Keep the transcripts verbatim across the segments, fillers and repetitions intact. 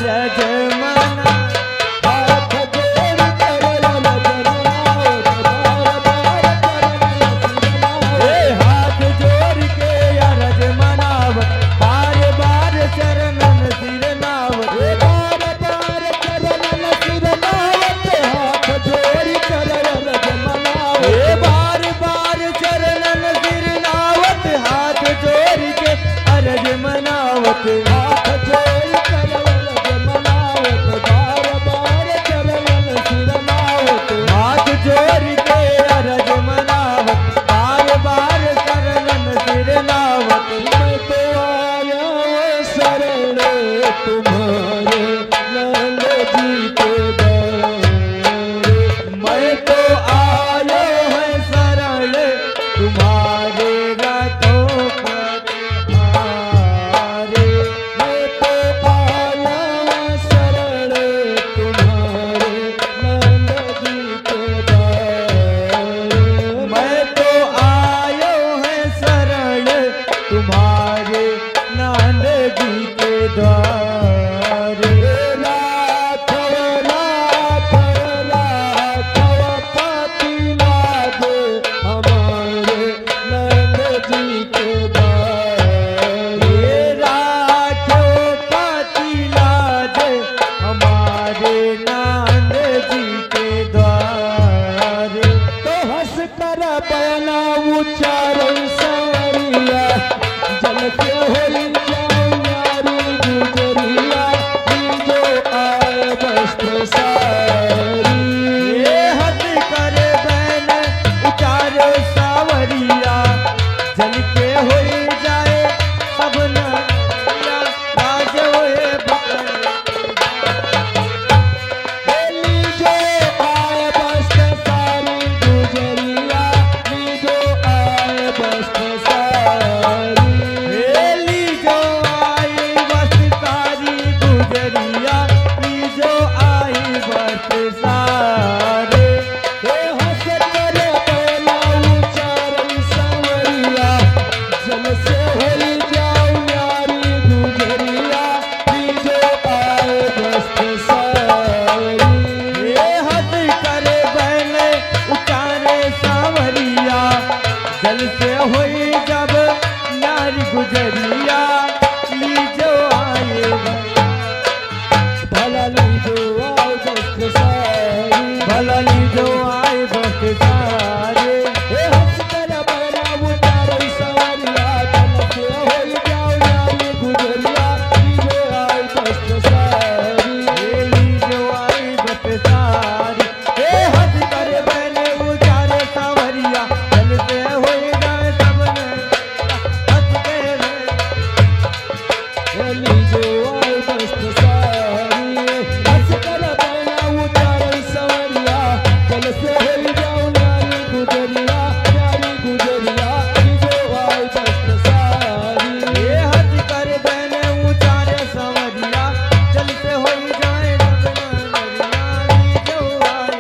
यजमाना। हाथ जोड़ कर यजमाना, बार बार चरणन सिरनावत। ए, हाथ जोड़ के अरज मनावत, बार बार चरणन सिरनावत। ए, बार बार चरणन सिरनावत, हाथ जोड़ कर अरज मनावत। ए, बार बार चरणन सिरनावत, हाथ जोड़ के अरज मनावत। हाथ जोड़ कर अरज मनावत, बार बार चरणन सिरनावत। हाथ जोड़ के अरज मनावत, बार बार चरणन सिरनावत। मैं तो आया हूँ शरण तुम्हारे नंद जी के द्वार। मैं तो आया है शरण तुम्हारे रथों पर हारे। मैं तो आया है शरण तुम्हारे नंद जी के द्वार। मैं तो आया है शरण तुम्हारे नंद जी के द्वार। राघव, राघव, राघव पति लाज हमारे नंद जी के द्वार। राघव पति लाज हमारे नंद जी के द्वार। तो हंस कर बैना उचारन सांवरिया, जल से होई जाऊ न्यारी गुजरिया, लीजो आए वस्त्र सारी। ए हंस कर बैना उचारन सांवरिया, जल के होई जाए सब नरिया, लाज होए भगवान। लीजो आए वस्त्र सारी गुजरिया, लीजो आए वस्त्र सारी। हे लीजो आए वस्त्र सारी गुजरिया, लीजो आए वस्त्र सारी। हे हंस कर बैना उचारन सांवरिया, जल से होई जाऊ न्यारी गुजरिया, लीजो आए वस्त्र सारी। ए हंस कर बैना उचारे सांवरिया, जल से होई जब न्यारी गुजरिया, लीजो आए भला लीजो आए वस्त्र सारी। भला लीजो आए वस्त्र सारी। ए हंस कर बैना उचारे सांवरिया, जल से होई जाऊ न्यारी गुजरिया, लीजो आए वस्त्र सारी। ए लीजो आए वस्त्र सारी। ए हंस कर बैना उचारे सांवरिया, जल से होई जाए सब नरिया, हंस के बैना। ए लीजो आए वस्त्र सारी, हंस कर बैना उचारन सांवरिया, जल से होई जाऊ न्यारी गुजरिया, न्यारी गुजरिया, लीजो आए वस्त्र सारी। ए हंस कर बैना उचारे सांवरिया, जल से होई जाए सब नरिया, लीजो आए।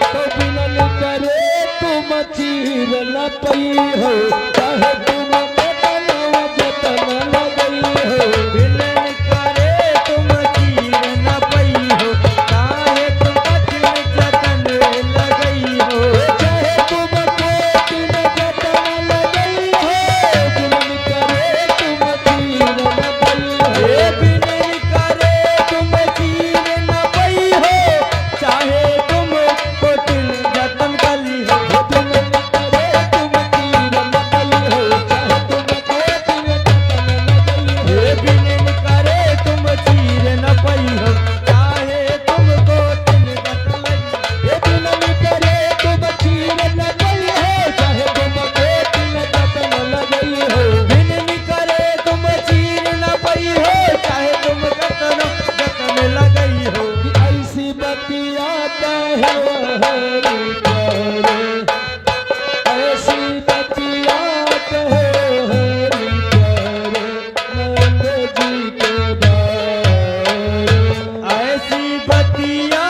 तो बिनन करे तुम चीर न पई हो, चाहे तुम केतनो जतन लगई हो। बिनन करे तुम चीर न पई हो, चाहे तुम कठिन जतन लगई हो। चाहे तुम कठिन जतन लगई हो, बिनन करे तुम चीर न पई हो। ए बिनन करे तुम चीर न पई हो, चाहे तुम कठिन जतन कली हो। बिनन करे तुम चीर न पई हो, चाहे तुम कठिन जतन लगई हो। ए बिनन करे तुम चीर न पई हो, चाहे तुम कठिन जतन लगई हो। ए बिनन करे तुम चीर न पई हो, चाहे तुम कठिन जतन लगई हो। बिनन करे तुम चीर न पई हो, चाहे तुम कतनो जतन लगई हो। कि ऐसी बतिया कहे हरि प्यारे, ऐसी बतिया कहे हरि प्यारे, नंद जी के द्वार। ऐसी बतिया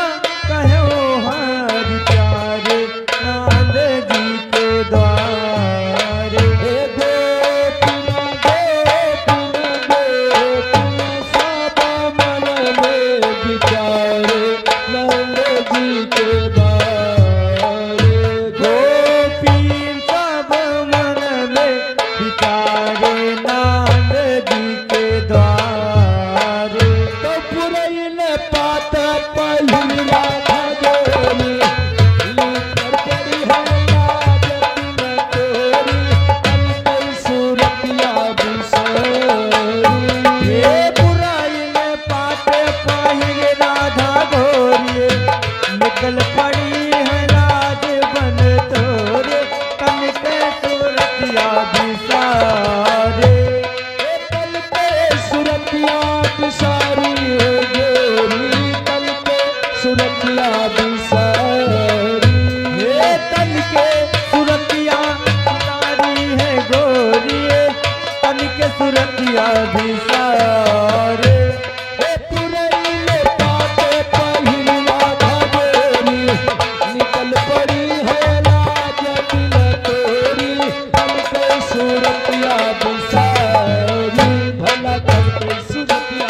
कहो हरि प्यारे, नंद जी के द्वार। हे गोपिन, गोपिन, गोपिन, सब मन पात पहिरा भगोरी, लीकर पड़ी है लाज बिन तोरी, तन के सूरतिया बिसारी। हे पुरैन पात पहिर राधा गोरी, निकल पड़ी है लाज बन तोरे, तन के सूरतिया बिसारे। ए तन के सूरतिया बिसारी है गोरी, तन के सूरतिया बिसारी। हे तन के सूरतिया बिसारी है गोरी, तन के सूरतिया बिसारे। ए पुरैन पात पहिरा भगोरी, निकल पड़ी है लाज बिन तोरी, तन के सूरतिया बिसारी। भला तन के सूरतिया,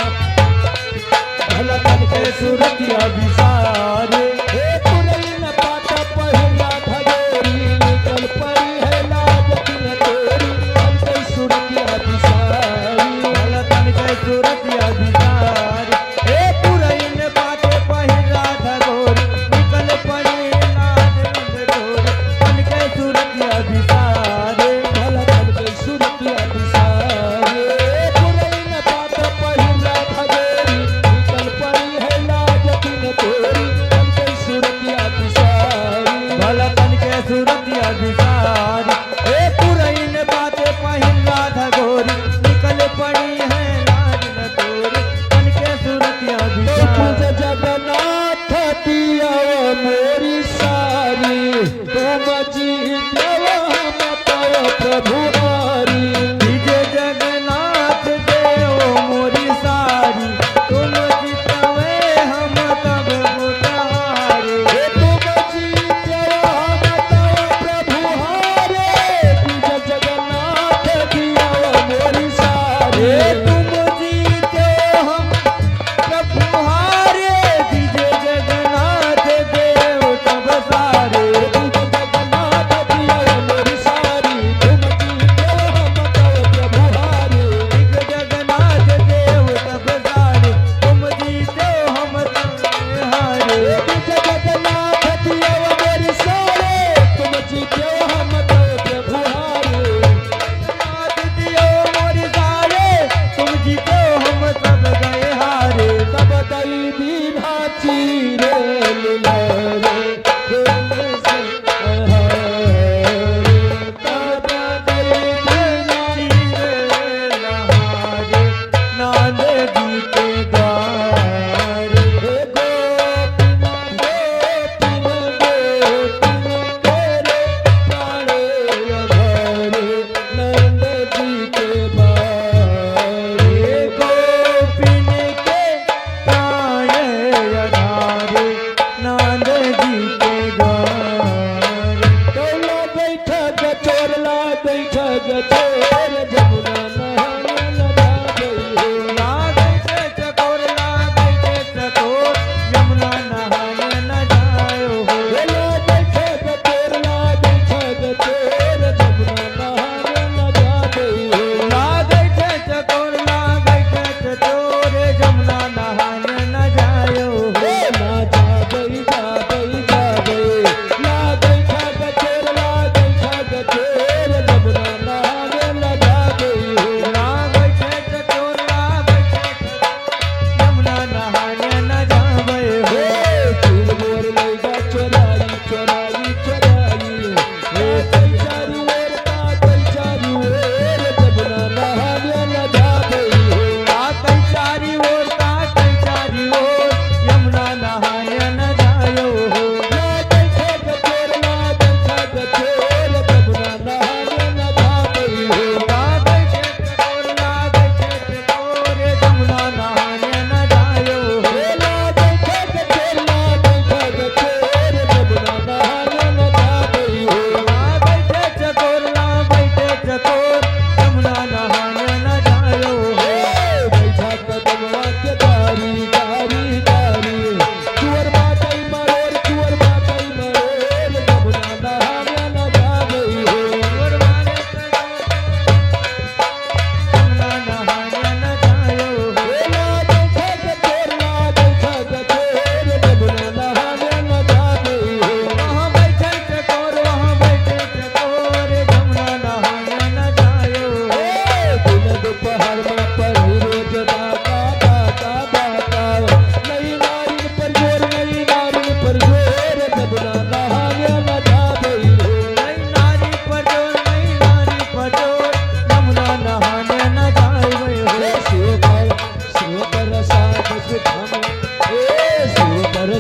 भला तन के सूरतिया बिसारी। ए पुरैन पात पहिरा भगोरी, निकल पड़ी है लाज बिन तोरी, तन के सूरतिया बिसारी। भला तन के सूरतिया बिसारी। ए पुरैन पात पहिरा भगोरी, निकल पड़ी लाज बिन तोरी, तन के सूरतिया बिसारे। भला तन के सूरतिया बिसारे। ए पुरैन पात पहिरा भगोरी, निकल पड़ी है लाज बिन तोरी, तन के सूरतिया बिसारी। भला तन के सूरतिया बिसारी। ए पुरैन पात पहिरा भगोरी, निकल पड़ी है लाज न तोरी, तन के सूरतिया बिसारी। जगन्नाथ दिया मोरी सारी, तुम जीत्यो हम तव प्रभु हारी। विजय जगन्नाथ देव मोरी सारी, तुम जीतवे हम तब बुधारी। हे तुम जीत्यो हम तव प्रभु हारी, विजय जगन्नाथ दिया मोरी सारी। हे तुम जीत्यो हम प्रभु हारे, विजय जगन्नाथ देव तब सारे। विजय जगन्नाथ दिया मोरी सारी, तुम जीत्यो हम तव प्रभु हारे। विजय जगन्नाथ देव तब सारे, तुम जीत्यो हम तव हारे। विजय जगन्नाथ दिया मोरी सारे, तुम जीत्यो हम तव प्रभु हारे। जगन्नाथ दियो मोरी सारे, तुम जीत्यो हम सब गए हारे। तब दई दीन्हा चीरे लीला रे, प्रेम से हारे। तब दई दीन्हा चीरे लीला रे, नंद जी के द्वारे। गोपिन, गोपिन, गोपिन तेरे प्राण आधारे। नंद जी के बारे। गोपिन के प्राण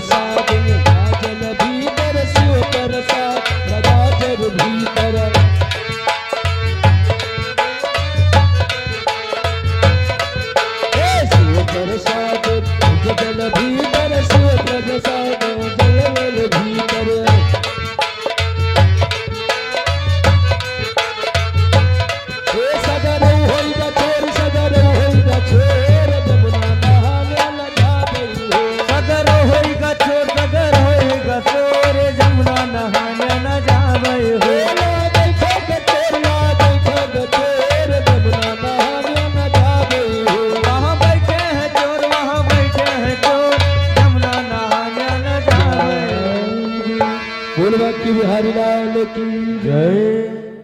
प्रसाद, जल भीतर शिव प्रसाद, लगा जल भीतर। हे शिव प्रसाद, जल भीतर शिव प्रसाद, जल भीतर। ए सगरो होई गचोर, सगरो होई गचोर, जमुना नहाने न जाबई हो। सगरो होई गचोर, सगरो होई गचोर, जमुना नहाने न जाबई हो। ए ला देखो गचोर, ला देखो गचोर, जमुना नहाने न जाबई हो। वहाँ बैठे हैं चोर, वहाँ बैठे हैं चोर, जमुना नहाने न जाबई हो। बोल बांके बिहारी लाल की जय।